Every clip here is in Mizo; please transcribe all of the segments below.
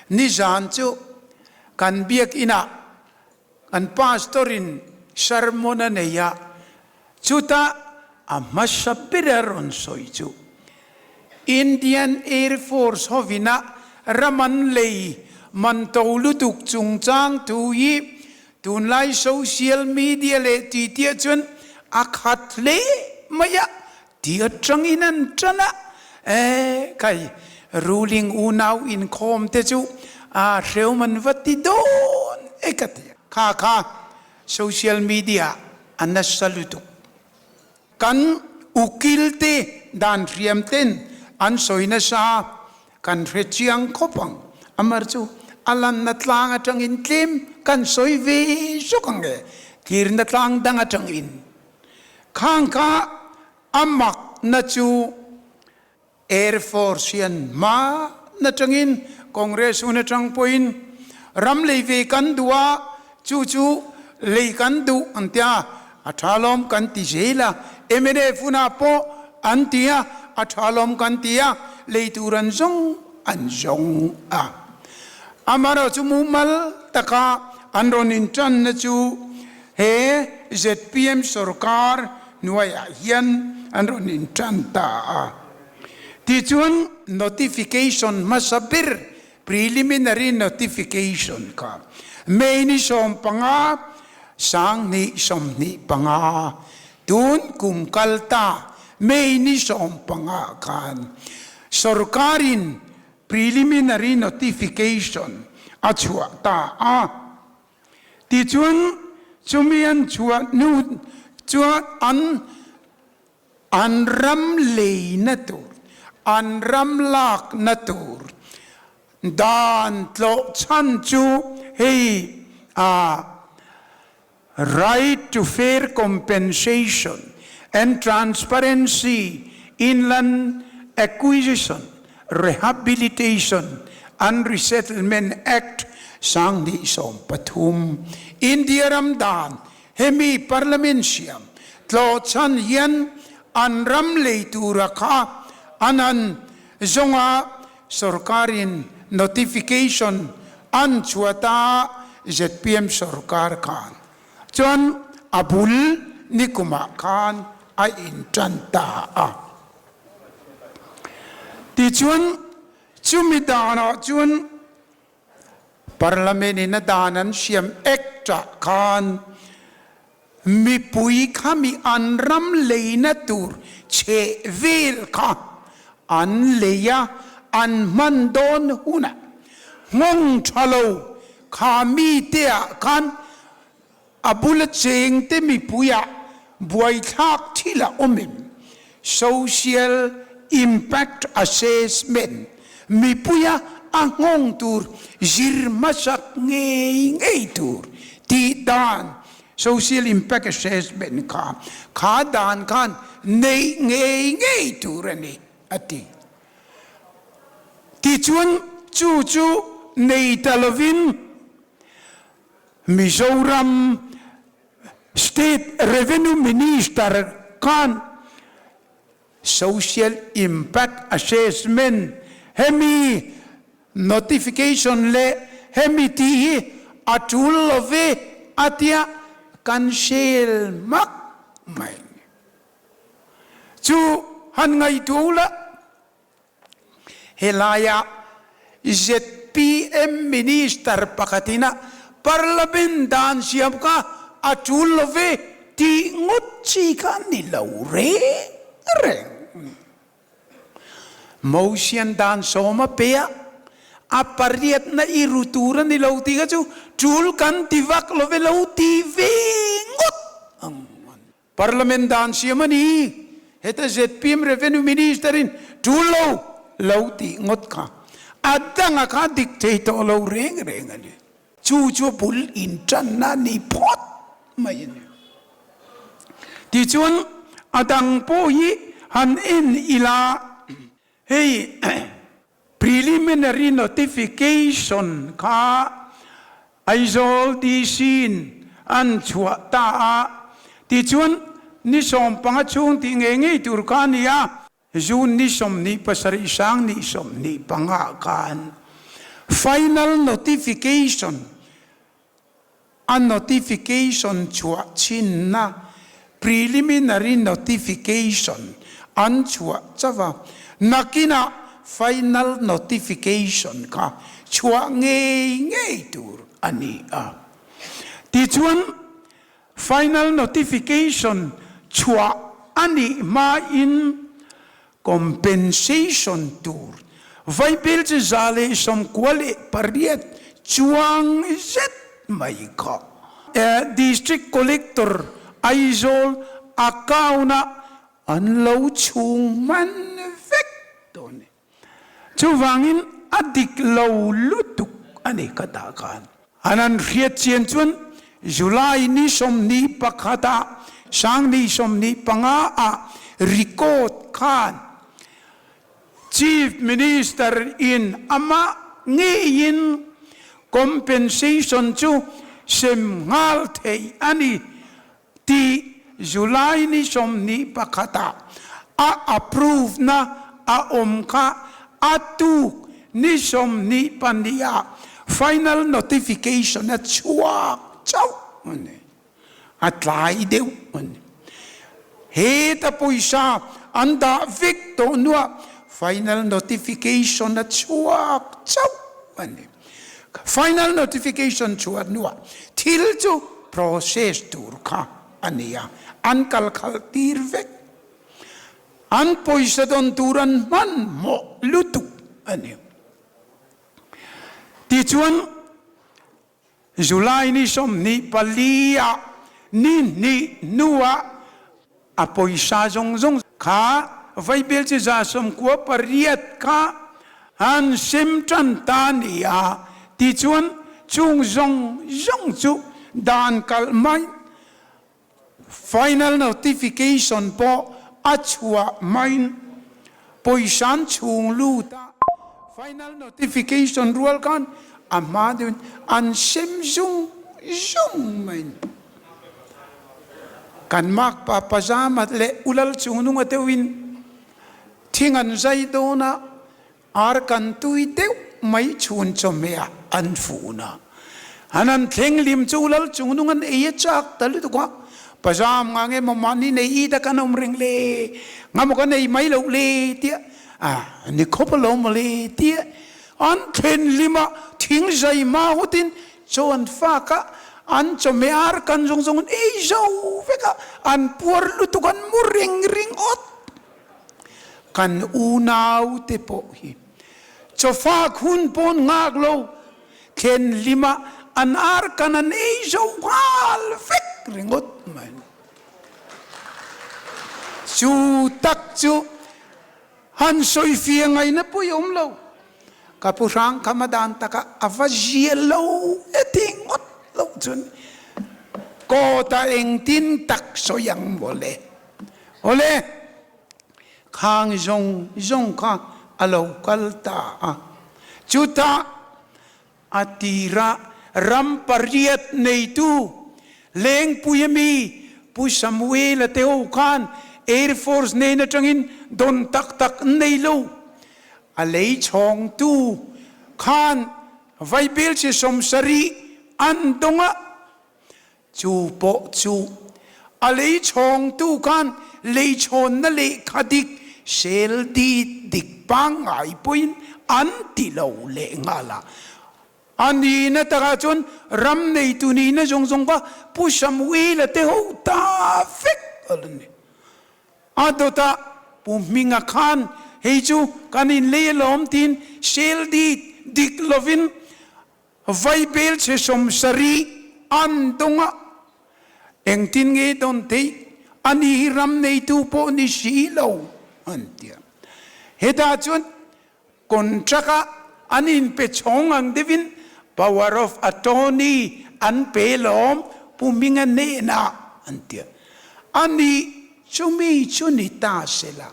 Nizan chu kan biakinah kan pastor-in sermon a nei a, chutah a hmasa ber a rawn sawi chu Indian Air Force hovina ram an lei man to lutuk chungchang thu hi tunlai social media leh titiah chuan a khat hle mai a, Ti atangin an tan a, e kai ruling unau inkhawm te chu a hrehawm an va ti dawn e ka ti a. Kha kha social media a nasa lutuk. Kan ukil te dan hriam ten an sawi nasa kan hre chiang khawp ang. Amar chu a lanna tlang atangin tlem kan sawi ve zawk ang e, tlirna tlang dang atangin. Khang kha a mak na chu Air Force hian hma na tangin Congress hun atang pawhin ram lei ve kan duh a, chu chu lei kan duh an tia, a tha lawm kan ti zel a, mnf hunah pawh an ti a, a tha lawm kan ti a, lei tur an zawng an zawng a. Amaherawhchu mumal taka an rawn intanna chu He zpm sorkar hnuaiah hian an rawn intan ta a. Tichuan notification hmasa ber, preliminary notification, kha May ni 15, 2025, tun kum kal ta May ni 15 khan sorkarin preliminary notification a chhuah ta a. Tichuan, chumi an chhuah hnu chuan an an ram leina tur, an ram lakna tur dan tlawh chhan chu hei a Right to Fair Compensation and Transparency in Land Acquisition Rehabilitation and Resettlement Act 2013, India ram dan hemi Parliament siam tlawhchhan hian an ram lei tura kha an han zawnga sorkarin notification an chhuat a zpm sorkar khan chuan a bul nikumah khan a intan ta a. Tichuan, chumi danah chuan Parliament in a dan an siam Act ah khan mipui kha mi an ram leina tur chheh vel kha an lei a, an hman dawn hunah nghawng tha lo kha mite ah khan A bula chengte mipuiah buaithlak thil a awm em? Social Impact Assessment, Mipuia a nghawng tur zir hmasak ngei ngei tur tih dan Social Impact Assessment kha kha dan khan neih ngei ngei tur a ni, a ti. Tichuan chu chu nei ta lovin Mizoram State Revenue Minister khan Social Impact Assessment hemi notification leh hemi tih hi a tul lo ve a tia kan sel hmak mai. Chu han ngaihtuah ula. Helaia zpm Minister pakhatin a Parliament dan siam kha a tul lo ve tih ngawt chi kha a ni lo reng reng. Motion dan sawm a pe a, a pariatna i ru tur a ni lo tih kha chu tul kan ti vak lo ve lo ti ve ngawt ang. Parliament dan siam a ni. Heta zpm Revenue Minister in tul lo lo tih ngawt kha a danga kha dik thei tawh lo reng reng a ni. Chu chu bul intanna a ni phawt mai a ni. Tichuan a dang pawh hi han en ila hei Preliminary notification kha Aizawl DC-in an chhuah ta a, tichuan ni 15 chhung tih ngei ngei tur kha a ni a. June ni 27 25 khan Final notification a notification chhuah chhinna preliminary notification an chhuah chauh a, nakinah final notification kha chhuah ngei ngei tur a ni a. Tichuan, final notification chhuah a nih hmain Compensation tur vaibel chi 198 chuang zet mai kha District Collector Aizawl account ah an lo chhung hman vek tawh a ni. Chuvangin a dik lo lutuk a ni ka tah khan. An an hriat chian chuan July ni 21 ah sang ni 25 ah record khan Chief Minister in amah ngeiin compensation chu sem nghal theih a ni tih July ni 21 ah a approve na a awm kha a tuk ni 22 ah final notification a chhuak chauh a ni. A tlai deuh a ni. Heta pawisa an dah vek tawh hnuah final notification a chhuak chauh a ni. Final notification chhuah hnuah thil chu process tur kha a ni a, an kal khalh tir vek. An pawisa dawn tur an hmanhmawh lutuk a ni. Tichuan July ni 24 ah ni hnih hnuah a pawisa zawng zawng kha vaibel chi 98 kha an sem tan ta ni a tichuan chung zawng zawng chu dan kalh mai Final notification pawh a chhuah hmain pawisan chhung lut a final notification rual khan a hma deuhin an sem zung zung mai ni. Kan makpa pajama leh ulal chungnunga deuhin thing an zai dawn a, Ar kan tui deuh mai chhun chawhmeh ah an fun a, an han thleng lim chu lal chungnung an ei a chak ta lutuk a, pazam nga nge maw mahni nei it a kan awm reng le, nga maw kan ei mai loh le tia a ni khawp alawm maw le tia an thlen lim a thing zai hma hutin chaw an fak a, an chawhmeh ar kan zawng zawng an ei zo vek a, an puar lutuk an mu ring ring awt. Kan unaute pawh hi chawfak hun pawn nghak lo thlen hlima an ar kan an ei zo nghal vek ringawt mai. Chu tak chu han sawi fia ngaihna pawh i awm lo. Ka pu hrang kha ma dan takah a va zial lo e ti ngawt lo chuan kawtah engtin tak sawi ang mawle. Awle, khang zawng zawng kha a lo kal ta a. Chutah a tirah ram pariat neitu Lengpui ami Pu Samuel-a te ho khan Air Force nen atangin dawn tak tak an nei lo. A lei chhawngtu khan vaibel chi 70 an dawng a. Chu pawh chu a lei chhawngtu khan lei chhawnna lehkha dik sel dit dik pangngai pawhin an ti lo leh nghal a. A nihna takah chuan ram neitu nihna zawng zawng kha Pu Samuela te ho ta vek a lo ni. A dawtah Pu Hminga khan hei chu kan inlei alawm tiin sel dit dik lovin Vaibel chhe 70 an dawng a, engtin nge dawn theih? Ani hi ram neitu pawh ni si lo, an ti a. Hetah chuan contract a an inpe chhawng ang deuhin power of attorney an pe lawm Pu Hminga hnenah, an ti a. Ani chumi chu ni ta sela,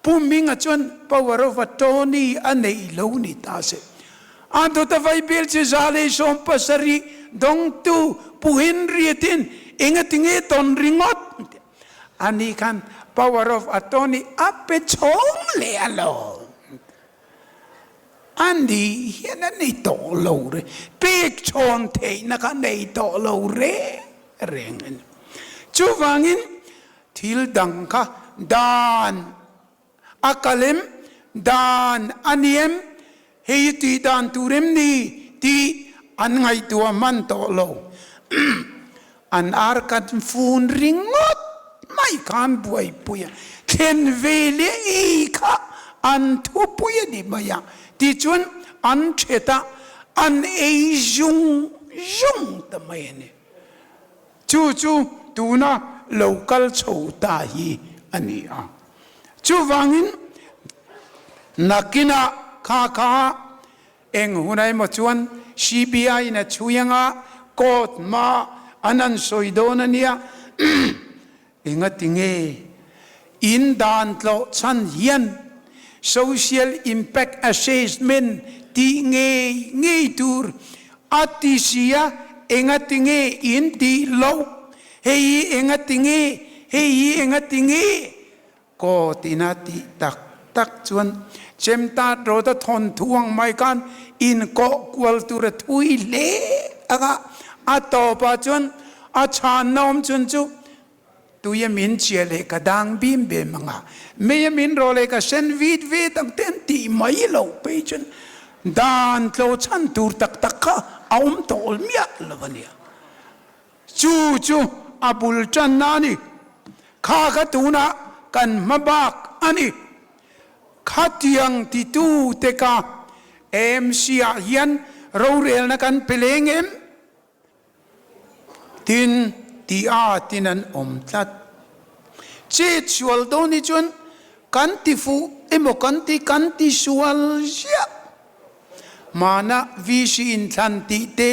Pu Hminga chuan power of attorney a neih lo ni ta se. A dawta vaibel chi 170 dawngtu Pu Henry a tin engatinge tawn ringawt a ni khan power of attorney a pe chhawng leh a lo. A nih hian a ni tawh lo re, pek chhawn theihna kha nei tawh lo reng reng a ni. Chuvangin thil dang kha dan a kal em, dan a ni em, hei hi tih dan tur em ni tih an ngaihtuah hman tawh lo. An ar kan fun ringawt mai khan buaipui a thlen ve leh ei kha an thupui a ni mai a, tichuan an thet a, an ei zung zung ta mai a ni. Chu chu tuna lo kal chho ta hi a ni a. Chuvangin nakinah kha kha Eng hun emaw chuan CBI in a chhui anga court hma an han sawi dawn a nia. Engati nge in dan tlawh chhan hian social impact assessment tih ngei ngei tur a ti si a, engati nge in tih loh? Hei hi engati nge? Hei hi engati nge? Court ina tih tak tak chuan Chemtat Road a thawnthu ang mai khan inkawh kual tur a thui hle ang a, a tawpah chuan a chhanna awm chhun chu tuia min chiah leh ka dang bim bem ang a, meia min rawh leh ka sen vit vit ang te an tih mai loh phei chuan dan tlo chhan tur tak tak kha a awm tawh miah lo a nia. Chu chu a bul tanna a ni. Kha kha tunah kan hma bak a ni. Khatiang titute ka AMC ah hian rorelna kan pe leng em? Tin, ti a tin an awm tlat. Chet sual dawn hi chuan kan ti fuh emaw kan ti kan ti sual ziah. Hmana VC inthlan tih te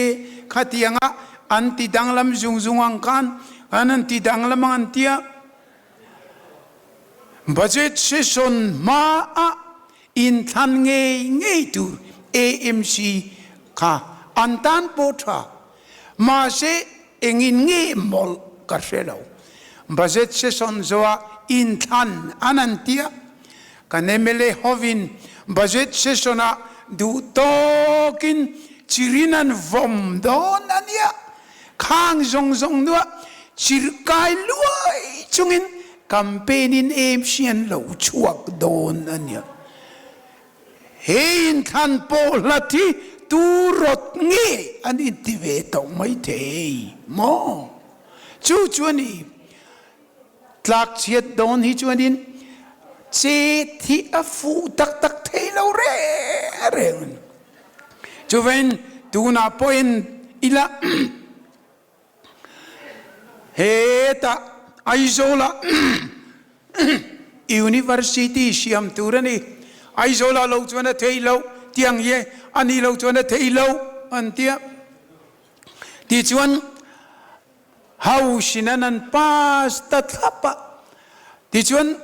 khatianga an ti danglam zung zung ang khan khan an ti danglam ang an tia. Budget session hmaa inthlan ngei ngei tur AMC kha an tan pawh tha. Mahse engin nge mawlh ka hre lo. Budget session zawha inthlan an an tia. Kan mla hovin budget session ah duh tawkin chirin an vawm dawn a nia. Khang zawng zawng nuah chirhkai luai chungin campaign in AMC an lo chhuak dawn a nia. He inthlan pawh hlat hi tu rawt nge an inti ve tawh mai thei maw? Chu chu a ni. Tlak chhiat dawn hi chuanin chet hi a fuh tak tak thei lo reng reng a ni. Chuvain tunah pawhin ila hetah Aizawlah University siam tur a ni. Aizawlah lo chuan a thei lo, tiang hi a nih lo chuan a thei lo an tia. Tichuan House in an an pass ta thlap a. Tichuan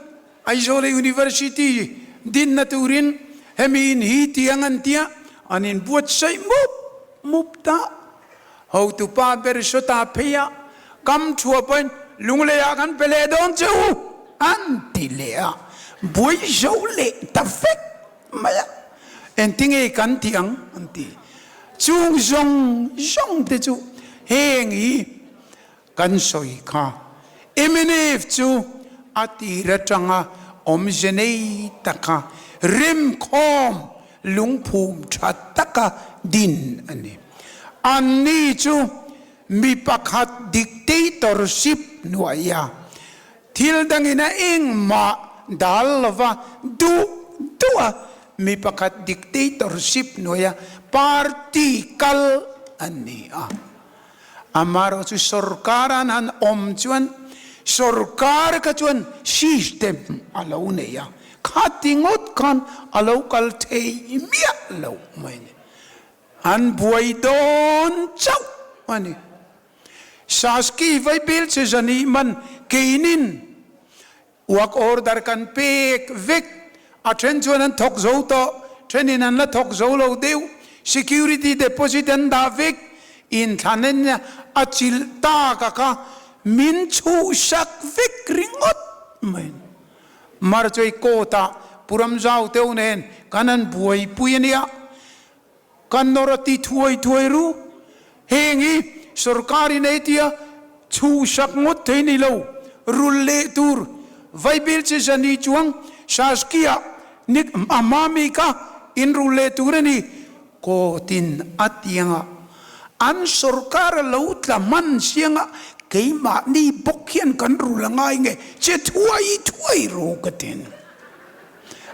Aizawl University dinna turin hemi in hi tiang an tia, an inbuatsaih mup mup ta. Hotupa ber sawta phei a, kam thua pawhin Lunglei ah kan pe leh dawn che u an ti leh a, buai zo leh ta vek mai a. Engtinge kan ti ang an ti. Chung zawng zawng te chu heng hi kan sawi kha. Mnf chu a tir atanga awmze nei taka remkhawm lungphum tha taka din a ni. Anni chu mi pakhat dictatorship hnuaia thil dangin a engmah dal lova duh duh a mi pakhat dictatorship hnuaia party kal an ni a. Amaherawh chu sorkar an han awm chuan sorkar kha chuan system a lo nei a, khati ngawt khan a lo kal thei miah lo mai a ni. An buai dawn chauh a ni. Saski vaibel che zani man keinin Work order kan pek vek, a then chuan an thawk zo tawh, thenin an la thawk zo lo deuh, security deposit an dah vek, inthlan a chilh tak a kha min chhuhsak vek ringawt mai. Marchei court ah Puramzau teuh nen kan han buaipui a nia. Kan nawr a ti thuai thuai ru. Heng hi sorkar in ei tia chhuhsak ngawt thei ni lo, rul leh tur Vaibel che zani chuang Saskia ni a hma mi kha in rul leh tur a ni. Kawtin a tianga an sorkar a lo tla hman sianga keimahni bawk hian kan rul a ngai nge che thuai thuai ru ka tin.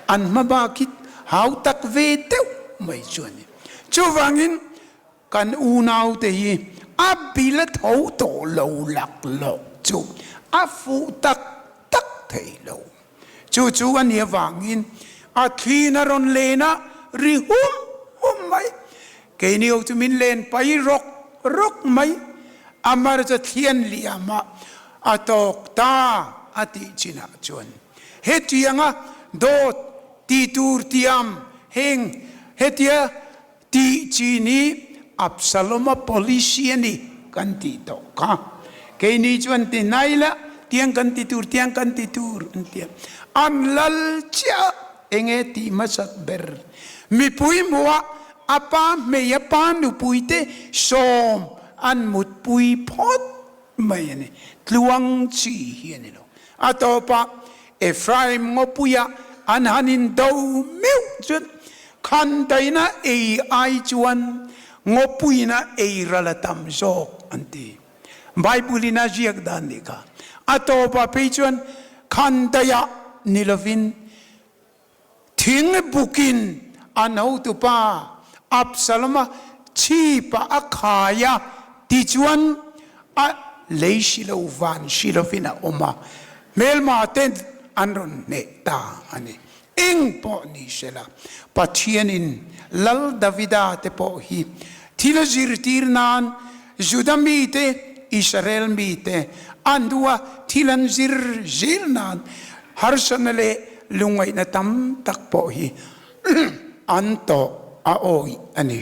An hma bak hi hau tak ve deuh mai chu a ni. Chuvangin kan unaute hi a bil a tho tawh lo laklawk chu a fuh tak tak thei lo. Chu chu a nih avangin a thliin a rawn len a, ri hum hum mai. Keini ho chu min len pai rawk rawk mai. Amar chu thlian liamah a tawk ta a tih chinah chuan hetianga dawt ti tur tiam heng hetia tih chin hi Absalom-a policy a ni kan tih tawh kha. Keini chuan ti hnai la, tiang kan ti tur, tiang kan ti tur an ti a. An lal chiah enge tih hmasat ber? Mipui hmuhah a pa hmei a pa nupuite sawm an mutpui phawt mai a ni. Tluang chi hi a ni lo. A tawpah Ephraim ngawpuia an han indo meuh chuan khandaina ei ai chuan ngawpuina ei ral a tam zawk an ti. Bible-in a ziak dan nih kha. A tawpah phei chuan khandaiah ni lovin Thing bukin an hotupa Absalom-a chhipah a khai a, tichuan a lei si lo van si lovin a awm a, hmelma ten an rawn hneh ta a ni. Eng pawh ni se la, Pathianin Lal Davida te pawh hi thil a zirtir nan Juda mite, Israel mite an duh a, thil an zir zel nan harsatna leh lungngaihna tam tak pawh hi an tawh a awih a ni.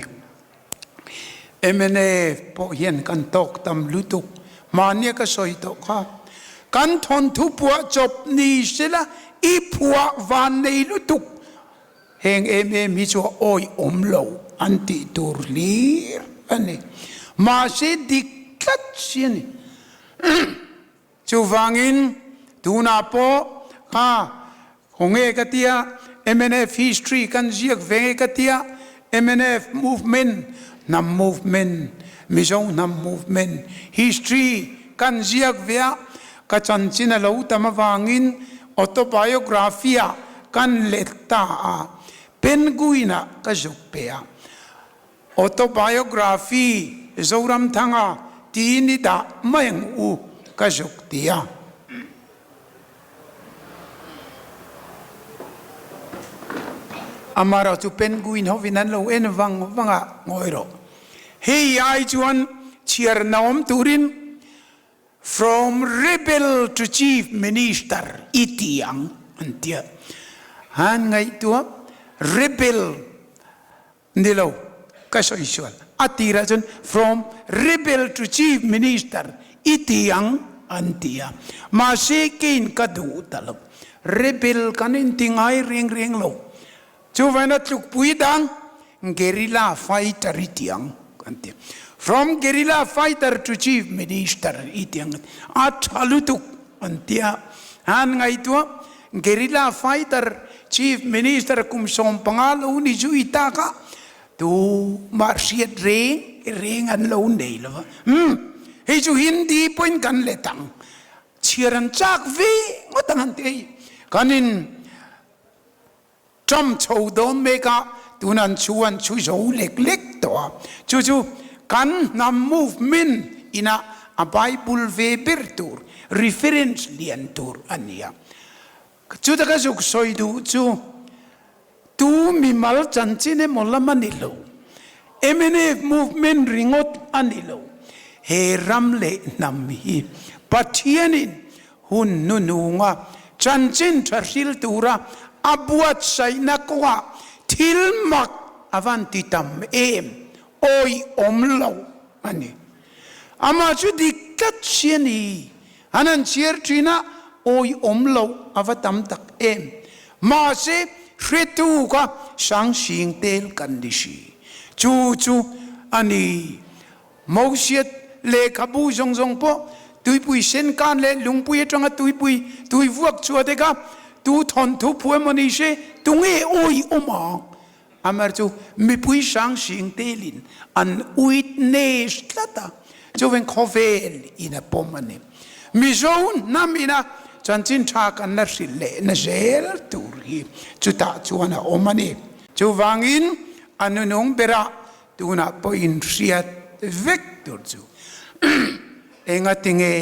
Mnf pawh hian kan tawk tam lutuk, mahnia ka sawi tawh kha. Kan thawnthu phuah chawp ni sela i phuah van nei lutuk Heng em em hi chu a awihawm lo an tih tur hlir a ni. Mahse dik tlat si a ni. Chuvangin tunah pawh kha khawnge ka tia mnf history kan ziak ve nge ka tia mnf movement hnam movement Mizo hnam movement history kan ziak ve a ka chanchin a lo tam avangin autobiography ah Kan let ta a, Penguin-ah ka zuk pe a. Autobiography Zoramthanga tiin i dah mai ang u ka zuk ti a. Amaherawh chu Penguin hovin an lo en vang vang a, ngawi rawh. Hei ai chuan chhiar naawm turin From rebel to chief minister i ti ang an tia. Han ngaihtuah rebel ni lo ka sawi sual. A tirah chuan from rebel to chief minister i ti ang an ti a. Mahse keiin ka duh ta lo. Rebel kan inti ngai reng reng lo. Chuvain a tlukpui dang guerrilla fighter i ti ang kan ti. From guerrilla fighter to chief minister i ti ang a tha lutuk an ti a. Han ngaihtuah guerrilla fighter chief minister kum 15 lo ni chu i tak a tu mah hriat reng reng an lo nei lo va. Umm hei chu Hindi pawhin kan let ang. Chhiar an chak ve ngawt ang an ti hei. Kan in Ṭam chho dawn mek a, tun an chhu an chhu zo lek lek tawh a. Chu chu kan hnam movement ina a Bible ve ber tur, reference lian tur a ni a. Chuta ka zuk sawi duh chu tu mimal chanchin emaw lam a ni lo, mnf movement ringawt a ni lo, he ram leh hnam hi Pathianin Hun hnuhnunga chanchin tha hril tura a buatsaihna kawngah thil mak a van ti tam em? Awihawm lo a ni. Amah chu dik tlat si a ni. An han chhiar thin a, awihawm lo a va tam tak em? Mahse, hretu kha Sangsing tel kan ni si. Chu chu a ni. Mosia lehkhabu zawng zawng pawh tuipui sen kan leh lungpui atanga tuipui tui vuak chhuah te kha tu thawnthu phu emaw ni se tunge awi awm ang? Amar chu mipui sang sing telin an witness tlat a, chuveng khawvel in a pawm a ni. Mizo hnam ina chanchin tha kan la hrilh leh na zel tur hi chutah chuan a awm a ni. Chuvangin a nunung berah Tunah pawh in hriat vek tur chu engati nge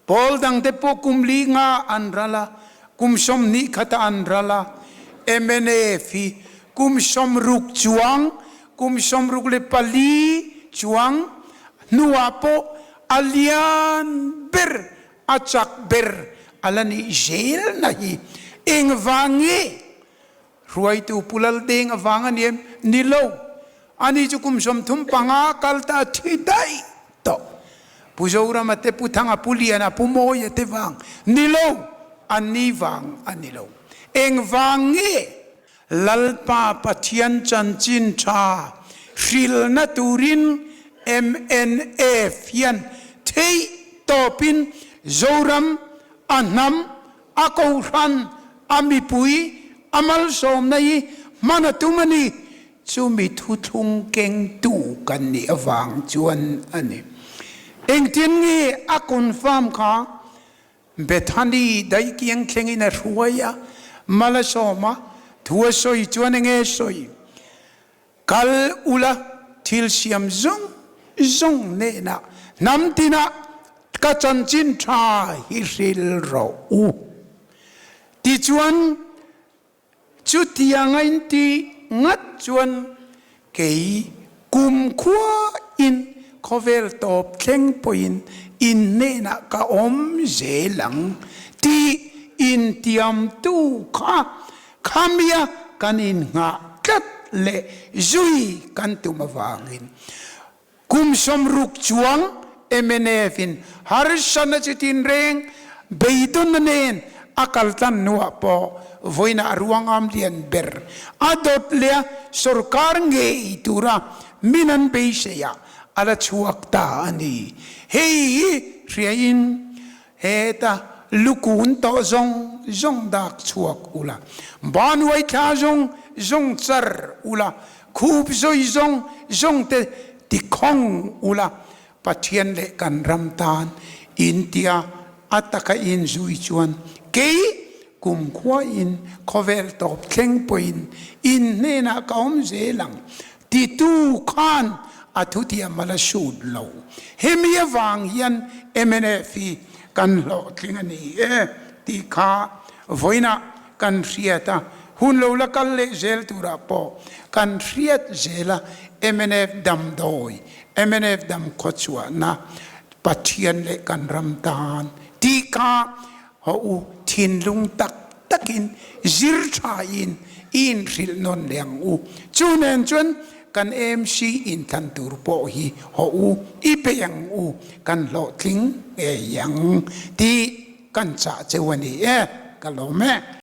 pawl dangte pawh kum li nga an ral a, kum 20 khata an ral a, mnf hi kum 60 chuang, kum 64 chuang hnuah pawh a lian ber, a chak ber a la nih zelna hi engvang nge? Hruaitu Pu Laldeng avang a ni em? Ni lo. Ani chu kum 35 kal ta a thi daih tawh. Pu Zorama te, Pu Thanga, Pu Liana, Pu Mawia te vang ni lo. Anni vang a ni lo. Eng vang nge Lalpa Pathian chanchin tha hrilna turin mnf hian theih tawpin Zoram a hnam A kohhran, a mipui, a malsawmna hi hman a tum a ni. Chumi thuthlung kengtu kan nih avang chuan a ni. Engtin nge a confirm kha? Bethany daihkiang thlengin a hruai a, mal a sawm a, thu a sawi chuan enge sawi? Kal ula thil siam zawng zawng hnenah hnam tinah ka chanchin tha hi hril rawh u. Tichuan, chutianga inti ngat chuan kei kumkhua in khawvel tawp thleng pawhin in hnenah ka awm zel ang tih intiamtu kha Khamia kan innghah tlat leh zui kan tum avangin kum 60 chuang mnf in harsatna chi tinreng beidawnna nen a kaltlan hnuah pawh vawiinah a ruangam lian ber a dawt leh a sorkar ngei tura min an beiseiah a la chhuak ta a ni. Hei hi hriain Heta lukun tawh zawng zawng dak chhuak ula, banuai thla zawng zawng char ula, khup zawi zawng zawng te tikhawng ula, Pathian leh kan ram tan in tia a taka in zui chuan kei kumkhua in khawvel tawp thleng pawhin in hnenah ka awm zel ang Titu khan a thutiam a la sut lo. Hemi avang hian mnf hi kan hlawhtling a ni e tih kha vawiinah kan hriat a, hun lo la kal leh zel turah pawh kan hriat zel a, mnf damdawi, mnf dam khawchhuahna, Pathian leh kan ram tan tih kha Haw u, thinlung tak takin zir thain i inhrilh nawn leh ang u. Chu nen chuan kan AMC inthlan tur pawh hi haw u, i bei ang u, kan hlawhtling ngei ang tih kan chah cheu a ni e, ka lawm e.